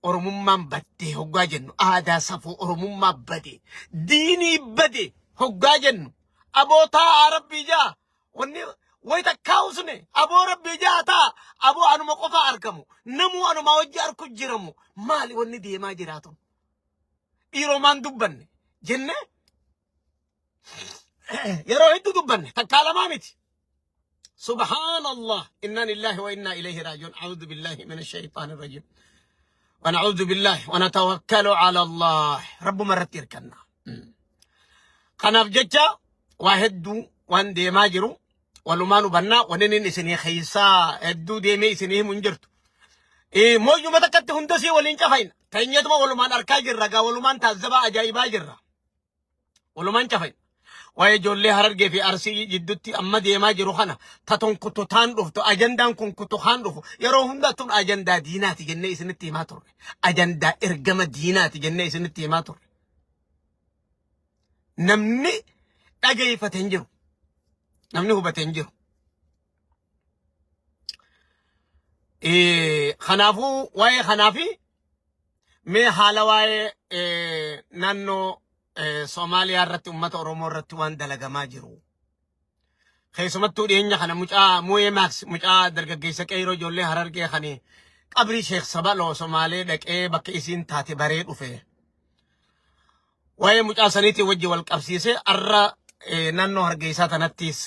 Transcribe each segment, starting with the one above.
Oromummaan baddee hoggaa jennu aadaa safuu Oromummaa bade diinii bade hoggaa jennu aboo taa'aa rabbii jaa wanni way takkaa usne aboo rabbii jaa taa aboo anuma qofa argamu namuu anuma wajji arku jiramu maali wanni deemaa jiraatu dhiiroo maan dubbanne jenne yeroo hedduu dubbanne takkaa lamaa miti. سبحان الله إنا لله وإنا إليه راجعون أعوذ بالله من الشيطان الرجيم ونعوذ بالله ونتوكل على الله رب مرت يركنا kanaaf jecha waa hedduu waan deemaa jiru walumaan hubannaa wanni inni isinii keessaa hedduu deemee isinii himu hin jirtu. Mooyyuma takkatti hundasii waliin cafayna. Teenyetuma walumaan arkaa jirra gaa walumaan taazzabaa ajaa'ibaa jirra. Walumaan cafayna. Waa'ee ijoollee Harargee fi Arsii jidduutti amma deemaa jiru kana ta tonkutotaan dhuftu ajandaan kun kutukaan dhufu yeroo hunda tun ajandaa diinaati jennee isinitti himaa turre. Ajandaa ergama diinaati jennee isinitti himaa turre. Namni dhageeffate hin jiru. Namni hubate hin jiru. Kanaafuu waa'ee kanaafi mee haala waa'ee naannoo Somaaliyaa irratti uummata Oromoo irratti waan dalagamaa jiru. Keessumattuu dhiyeenya kana mucaa Mu'ee Maaks mucaa dargaggeessa qeeroo ijoollee Harargee kan qabrii Sheekh Sabaloo Somaalee dhaqee bakka isiin taate baree dhufe. Waa'ee mucaa saniitiin wajji wal qabsiisee arra naannoo Hargeysaa tanattis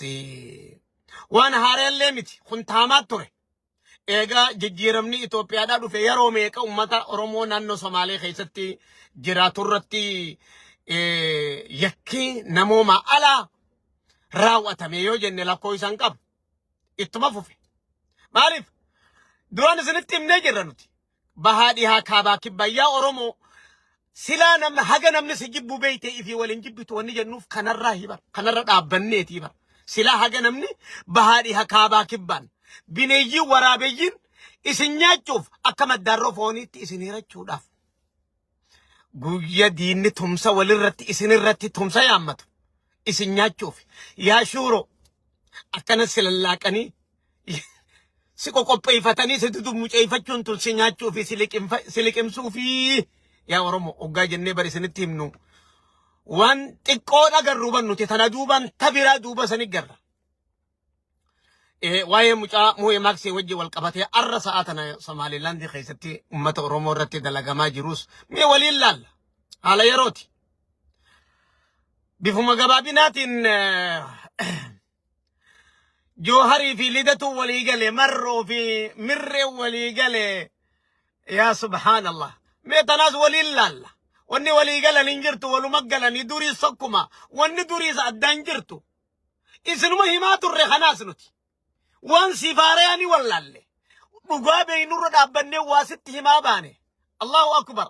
waan haaraallee miti kun taamaa ture. Egaa jijjiiramni Itoophiyaadhaa dhufe yeroo meeqa uummata Oromoo naannoo Somaalee keessatti jiraatu irratti yakki namooma alaa raawwatame yoo jenne lakkoo isaan qabu. Ittuma fufe. Maaliif? Duraan isinitti himnee jirra nuti. Bahaa dhihaa kaabaa kibbayyaa Oromoo silaa namni haga namni si jibbu beeyte ifii waliin jibbitu wanni jennuuf kanarraa hibar kanarra dhaabbanneeti hibar silaa haga namni bahaa dhiha kaabaa kibbaan bineeyyiin waraabeyyiin isin nyaachuuf akka maddaarroo fooniitti isin hirachuudhaaf guyya diinni tumsa walirratti isinirratti tumsa yaammatu isin nyaachuuf yaa shuuroo akkana si lallaaqanii si qoqopheeffatanii si dudumuceeffachuun tun si nyaachuu fi si liqimsuu fi yaa Oromoo hoggaa jennee bari isinitti himnu waan xiqqoo dhagarru bannuti tana duubaan tabiraa duuba sani garra. Waa'ee mucaa Muu'ee Maaksii wajjin wal qabatee arra sa'aa tana Somaalilaandii keessatti uummata Oromoo irratti dalagamaa jirus mee waliin laalla haala yerooti. Bifuma gabaabinaatiin Jooharii fi Lidatuu walii gale, Marroo fi Mirreen walii gale. Yaa subhaanallah. Mee tanaas waliin laalla. Wanni walii galan hin jirtu, waluma galanii duriis tokkuma. Wanni duriis addaan jirtu. Isinuma himaa turre kanaas nuti. Waan siif haaraya ni wallaalle. Dhugaa beeynurra dhaabbannee waa sitti himaa baane. Allahu akbar.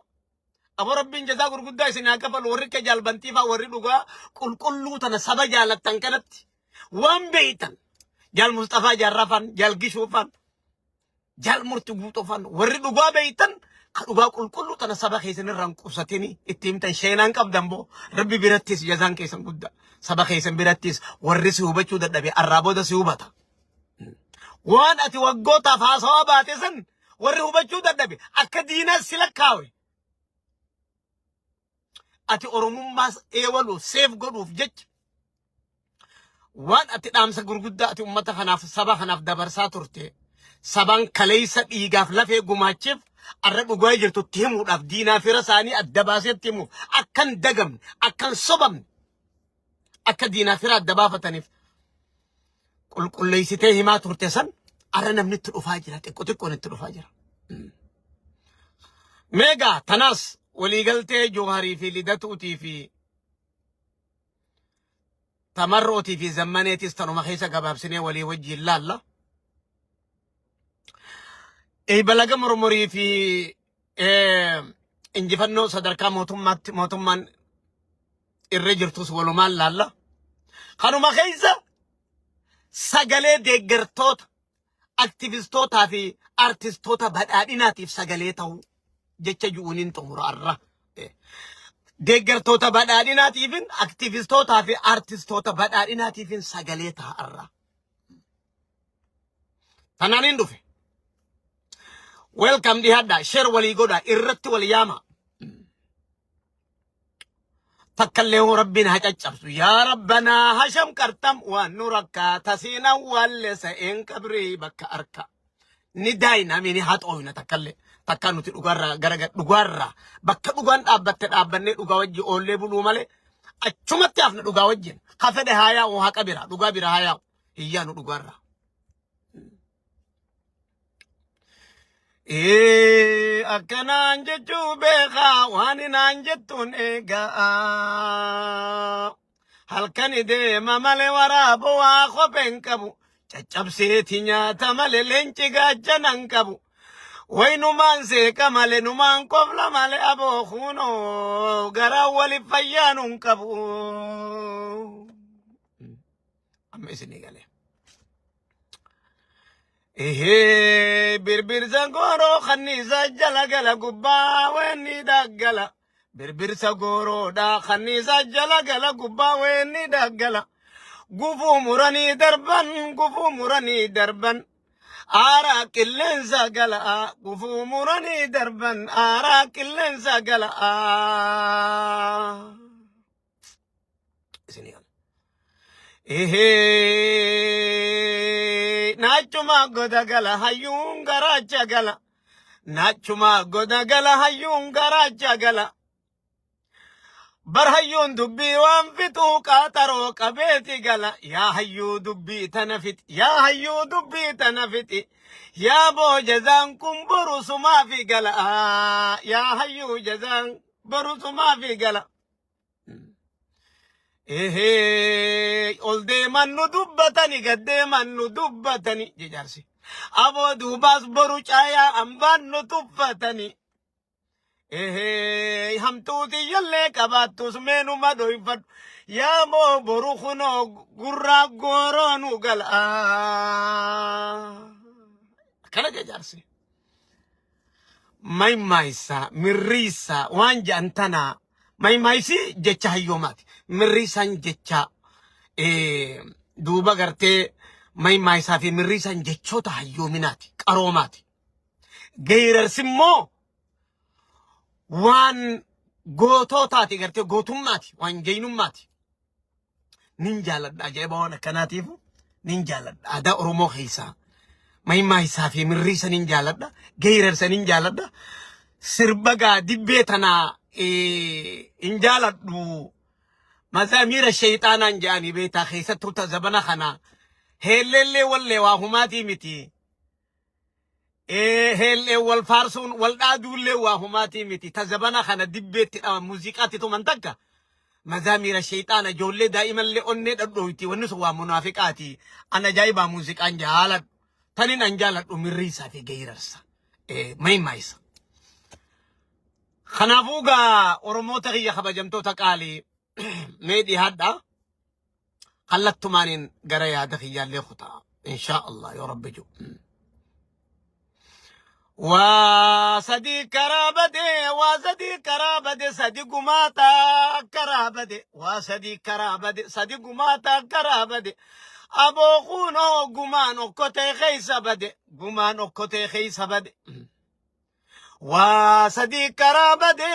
Abo rabbiin jazaa gurguddaa isin haa kafalu warri akka jaalbantii faa warri dhugaa qulqulluu tana saba jaalattan kanatti waan beeytan jaal Musxafaa Jaarraa faan jaal Gishuu faan jaal Murti Guutoo faan warri dhugaa beeytan ka dhugaa qulqulluu tana saba keessan irraa hin qubsatini itti himtan sheenaan qabdan boo rabbi birattis jazaan keessan guddaa saba keessan birattis warri si hubachuu dadhabe arraa booda si hubata. Waan ati waggootaaf haasawaa baate san warri hubachuu dadhabe akka diinaas si lakkaawe. Ati Oromummaas eewaluuf seef godhuuf jecha waan ati dhaamsa gurguddaa ati uummata kanaaf saba kanaaf dabarsaa turte sabaan kaleessa dhiigaaf lafee gumaacheef arra dhugaa jirtu itti himuudhaaf diinaa fira isaanii adda baasee itti himuuf akka hin dagamne akka hin sobamne akka diinaa fira adda baafataniif qulqulleessitee himaa turte san arra namni itti dhufaa jira xiqqo xiqqoon itti dhufaa jira. Meegaa tanaas waliigaltee Jooharii fi Lidatuutii fi Tamarrootii fi Zammaneetis tanuma keessa gabaabsinee walii wajjin laalla. Balaga mormorii fi injifannoo sadarkaa mootummaatti mootummaan irra jirtus walumaan laalla. Kanuma keessa sagalee deeggartoota, aktivistootaa fi artistoota badhaadhinaatiif sagalee ta'uu jecha ju'uuniin xumura arra. Deeggartoota badhaadhinaatiifin aktivistootaa fi artistoota badhaadhinaatiifin sagalee ta'a arra. Tanaan hin dhufe. Welcome dhihaadha. Share walii godha. Irratti wal yaama. Takkallee hoo rabbiin haa caccabsu. Yaa rabbanaa hasham qarxam waan nu rakkaa tasiin awwaalle sa'een qabrii bakka arka. Ni daayina mi ni haxooyna takkallee. Takkaa nuti dhugaarraa gara dhugaarraa bakka dhugaan dhaabbatte dhaabbannee dhugaa wajji oollee buluu malee achumatti hafna dhugaa wajjin. Ka fedhe haa yaa'u haqa bira dhugaa bira haa yaa'u. Hin yaanu dhugaarraa. Ee, akkanaan jechuu beekaa waan inaan jettuun eegaa. Halkan deema malee waraaboo waa kopheen qabu. Caccabseeti nyaata malee leenci gaachana hin qabu. Wayinumaan seeqa malee numaan kofla malee aboo kunoo garaa waliif fayyaanu hin qabu. Amma isinii galee. Ehee birbirsa gooroo kanniisa jala gala gubbaa weenni daggala. Birbirsa gooroodha kanniisa jala gala gubbaa weenni daggala. Gufuu muranii darban gufuu muranii darban. Aaraa qilleensa gala gufuu muranii darban aaraa qilleensa gala. Isinii gala. Ehee naachuma goda gala hayyuun garaacha gala. Naachuma goda gala hayyuun garaacha gala. Bar hayyuun dubbii waan fixuu qaaxaroo qabeeti gala. Yaa hayyuu dubbii tana fixi. Yaa hayyuu dubbii tana fixi. Yaa boo jazaan kun boru sumaafi gala. Yaa hayyuu jazaan boru sumaafi gala. Ehee, ol deeman nu dubbatani gad deeman nu dubbatani jejaarsi. Aboo duubaas boru caayaa ambaan nu tuffatani. Ehee, hamtuu tiyyallee qabaattus meenuma dhoyfadhu. Yaa moo boru kunoo gurraa gooroo nu gala. Akkana jejaarsi. Maymaaysa mirriisa waan jedhan tana maymaaysi jecha hayyoomaati. Mirriisaan jecha duuba gartee maymaaysaa fi mirriisaan jechoota hayyoominaati qaroomaati. Geerarsi immoo waan gootootaati gartee gootummaati waan jeynummaati. Nin jaaladha ajaa'iba waan akkanaatiifu nin jaaladha aadaa Oromoo keessaa maymaaysaa fi mirriisa nin jaaladha geerarsa nin jaaladha sirba gaa dibbee tanaa hin jaaladhu mazaamiira sheeyxaanaan jedhanii beektaa keessattuu ta zabana kana heelleellee wallee waa humaatii miti. Heellee wal faarsuun wal dhaaduullee waa humaatii miti. Ta zabana kana dibbeetti dhawan muuziqaatti tuman takka. Mazaamiira sheeyxaana ijoollee daa'imallee onnee dhadhooyti wanni sun waa munaafiqaati. An ajaa'ibaa muuziqaan jaaladhu. Tanin an jaaladhu mirriisaa fi geerarsa. Maymaayisa. Kanaafuu gaa Oromoota kiyya kabajamtoota qaalii mee dhiyaadha. Kallattumaaniin gara yaada kiyyaallee kutaa. Inshaa Allah yoo Rabbi jiru. Waa sadii karaa bade, waa sadii karaa bade, sadi gumaata karaa bade, waa sadii karaa bade, sadi gumaata karaa bade. Aboo kunoo gumaan okkotee keessa bade, gumaan okkotee keessa bade. Waa sadii karaa bade,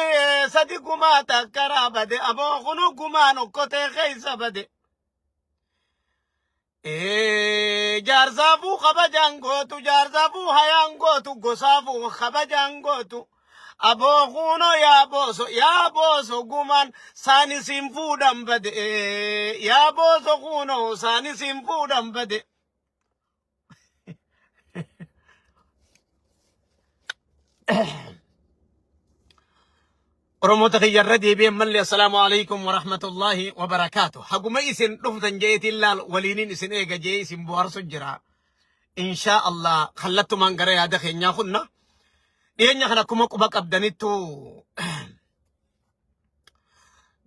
sadi gumaata karaa bade, aboo kunoo gumaan okkotee keessa bade. Ee, jaarsaafuu kabajaan gootu, jaarsaafuu hayaan gootu, gosaafuu kabajaan gootu. Aboo kunoo yaa booso, yaa booso gumaan saani siin fuudhan bade. Yaa booso kunoo saani siin fuudhan bade. Oromoota kiyya irra deebi'een malli assalaamu alaikum wa rahmatullahi wa barakaatu. Haguma isin dhuftan jeetiin laal waliinin isin eega jee isin bohaarsu jira. Inshaa Allah kallattumaan gara yaada keenyaa kunna. Dhiyeenya kana akkuma quba qabdanittu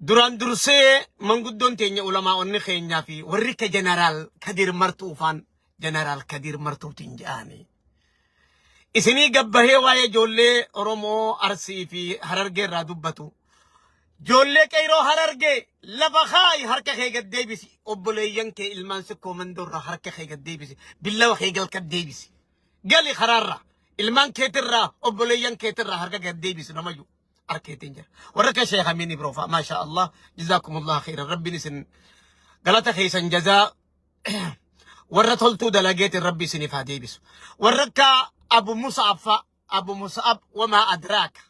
Duraan dursee manguddoon teenya ulamaa'onni keenyaa fi warri ka jeneraal Kadir Martuu faan jeneraal Kadir Martuutiin jedhani. Isinii gabbahee waa'ee ijoollee Oromoo Arsii fi Harargee irraa dubbatu. Ijoollee qeyroo Harargee lafa kaayi harka kee gad deebisi. Obboleeyyan kee ilmaan sikkoo mandoo irraa harka kee gad deebisi. Billawa kee galka deebisi. Gali karaarra. Ilmaan keetirraa, obboleeyyan keetirraa harka gad deebisu namayyuu harkeetiin jira. Warra akka Sheekh Amiin Ibroo fa'a, maasha Allah, jazaakumullah khairan, Rabbiin isin galata keessan jazaa warra toltuu dalageetiin Rabbi isiniif haa deebisu. Warra akka Abu Musa'ab fa'a, Abu Musa'ab, wamaa adraaka,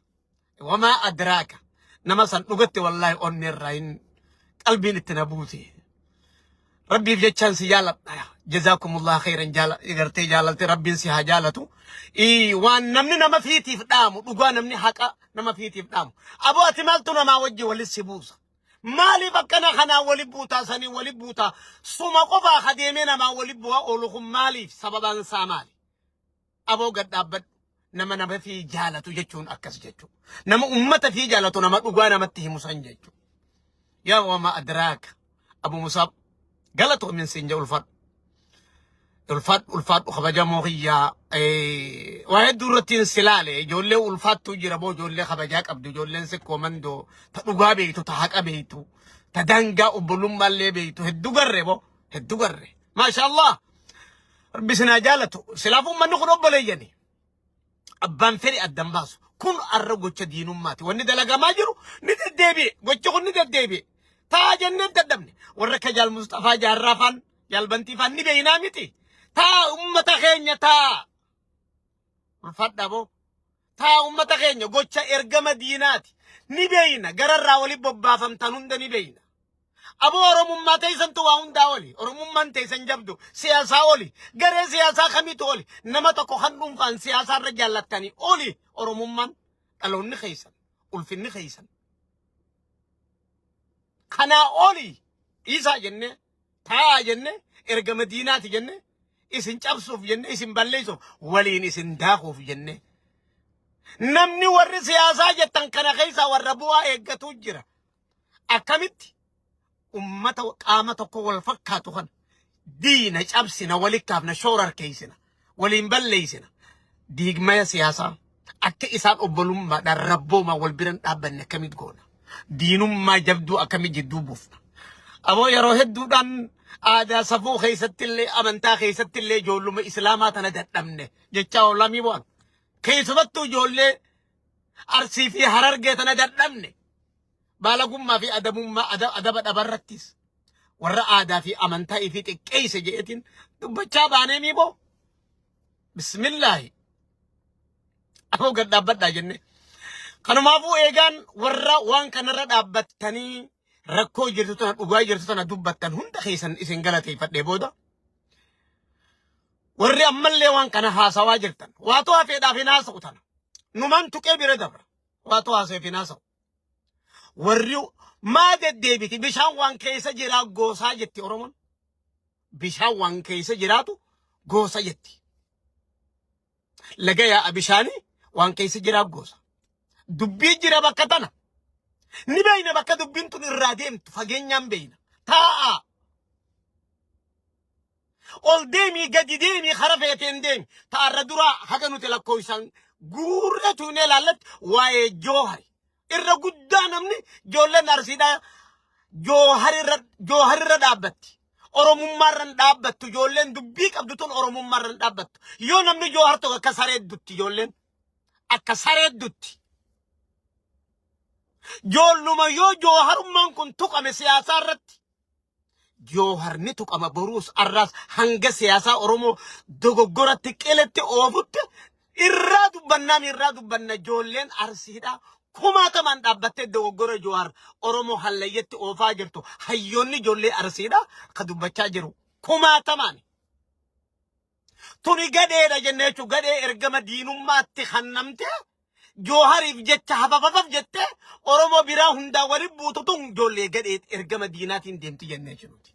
wamaa adraaka, nama san dhugatti wallaahi onni irraa hin qalbiin itti na buute. Rabbiif jechaan si jaaladha. Jazaakumullah khairan, jaala gartee jaalalte, Rabbiin si haa jaalatu. Waan namni nama fiitiif dhaamu, dhugaa namni haqa nama fiitiif dhaamu. Aboo, ati maaltu namaa wajji walis si buusa? Maaliif akkana kanaa wali buutaa, sanii wali buutaa? Suma qofaa kadeemee namaa wali bu'aa oolu kun maaliif, sababaan isaa maali? Aboo, gad dhaabbadhu. Nama nama fi jaalatu jechuun akkas jechuudha. Nama ummata fi jaalatu, nama dhugaa namatti himu san jechuudha. Yaa wama adraaka, Abu Musaab, galatoomin siin jedhu, ulfaadhu. Ulfaadhu, ulfaadhu, kabajamoo kiyyaa. Waa hedduu irratti hin silaale, ijoollee ulfaattuu jira boo, ijoollee kabajaa qabdu, ijoolleen sikkoo mandoo ta dhugaa beektu, ta haqa beektu, ta dangaa obbolummaallee beektu hedduu garre boo, hedduu garre. Maasha Allah. Rabbi isin haa jaalatu. Silaafuu uummanni kun obboleeyyani. Abbaan fedhe addan baasu. Kun arra gocha diinummaati. Wanni dalagamaa jiru ni deddeebi'e. Gochi kun ni deddeebi'e. Taa jennee dadhabne. Warra akka Jaal Mustafaa Jaarraa faan, Jaal Bantii faan ni beeynaa miti. Taa ummata keenya taa. Ulfaadhaa boo. Taa ummata keenya, gocha ergama diinaati. Ni beeyna. Gararraa wali bobbaafamtan hunda ni beeyna. Aboo, Oromummaa teessantu waa hundaa oli. Oromummaan teessan jabdu. Siyaasaa oli. Garee siyaasaa kamitu oli. Nama tokko kan dhuunfaan siyaasaa irra jaallattanii oli. Oromummaan, dhaloonni keessan, ulfinni keessan. Kanaa oli dhiisaa jennee, taa'aa jennee, ergama diinaati jennee, isin cabsuuf jennee, isin balleessuuf, waliin isin daakuuf jennee. Namni warri siyaasaa jettan kana keessaa warra bu'aa eeggatu jira. Akkamitti ummata qaama tokko wal fakkaatu kana diina cabsina, wali kaafna, shoorarkeessina, waliin balleessina? Diigmaya siyaasaa akka isaan obbolummaadhaan rabboomaa wal biran dhaabbanne akkamitti goona? Diinummaa jabduu akkamitti jidduu buufna? Aboo, yeroo hedduudhaan aadaa safuu keessatti illee, amantaa keessatti illee ijoolluma islaamaa tana dadhabne jechaa oolamii bu'an. Keessumattuu ijoollee Arsii fi Harargee tana dadhabne. Baalagummaa fi adabummaa, adaba dhabarrattis warra aadaa fi amantaa ifii xiqqeesse jedheetiin dubbachaa baanee miiboo. Bismillaahi. Aboo, gad dhaabbadhaa jenne. Kanumaafuu eegaan warra waan kanarra dhaabbattanii rakkoo jirtu tana, dhugaa jirtu tana dubbattan hunda keessan isin galateeffadhee booda, warri ammallee waan kana haasawaa jirtan, waatu hafeedhaaf hin haasa'u tana. Numaan tuqee bira dabra. Waatu haaseef hin haasa'u. Warri maa deddeebiti, bishaan waan keessa jiraa goosaa jetti Oromoon. Bishaan waan keessa jiraatu goosa jetti. Laga yaa'a bishaanii waan keessa jiraa goosa. Dubbii jira bakka tana. Ni beeyna bakka dubbiin tun irraa deemtu, fageenyaan beeyna. Taa'aa. Ol deemii gadi deemii, kara feeteen deemi. Ta'arra duraa haga nuti lakkoofsaan guurree tuunee ilaallatti waa'ee Joohari. Irra guddaa namni ijoolleen Arsiidhaa Jooharirra dhaabbatti. Oromummaarra hin dhaabbattu. Ijoolleen dubbii qabdu tun Oromummaarra hin dhaabbattu. Yoo namni Joohar tokko akka saree dutti ijoolleen. Akka saree dutti. Ijoolluma yoo Jooharummaan kun tuqame siyaasaa irratti, Joohar ni tuqama boruus arraas, hanga siyaasaa Oromoo dogoggoratti qiletti oofutti irraa dubbannaa, irraa dubbanna. Ijoolleen Arsiidhaa kumaatamaan dhaabbattee dogoggora Joohar Oromoo hallayyatti oofaa jirtu, hayyoonni ijoollee Arsiidhaa ka dubbachaa jiru kumaatamaan. Tuni gadheedha jennee jechuun gadhee ergama diinummaatti kannamte, Joohariif jecha hafafafaf jettee Oromoo biraa hundaa waliin buutu tun ijoollee gadhee ergama diinaatiin deemti jennee jechuudha.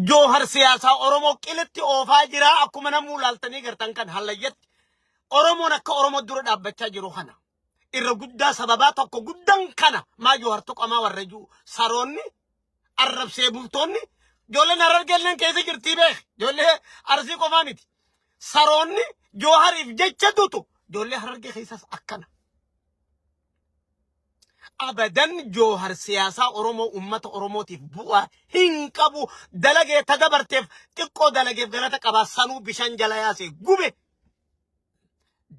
Joohar siyaasaa Oromoo qilitti oofaa jira, akkuma namuu laaltanii gartan kan hallayyatti Oromoon akka Oromoo dura dhaabbachaa jiru kana. Irra guddaa sababaa tokko guddaan kana, maa Joohar tuqamaa warra jiru saroonni arrabsee bultoonni, ijoolleen Harargeelleen keessa jirtii beek, ijoollee Arsii qofaa miti. Saroonni Joohariif jecha dutu ijoollee Harargee keessas akkana. Abadan Joohar siyaasaa Oromoo, ummata Oromootiif bu'aa hin qabu. Dalagee ta dabarteef xiqqoo dalageef galata qabaa, sanuu bishaan jala yaasee gube.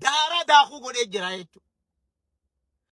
Daaraa daakuu godhee jira jechuudha.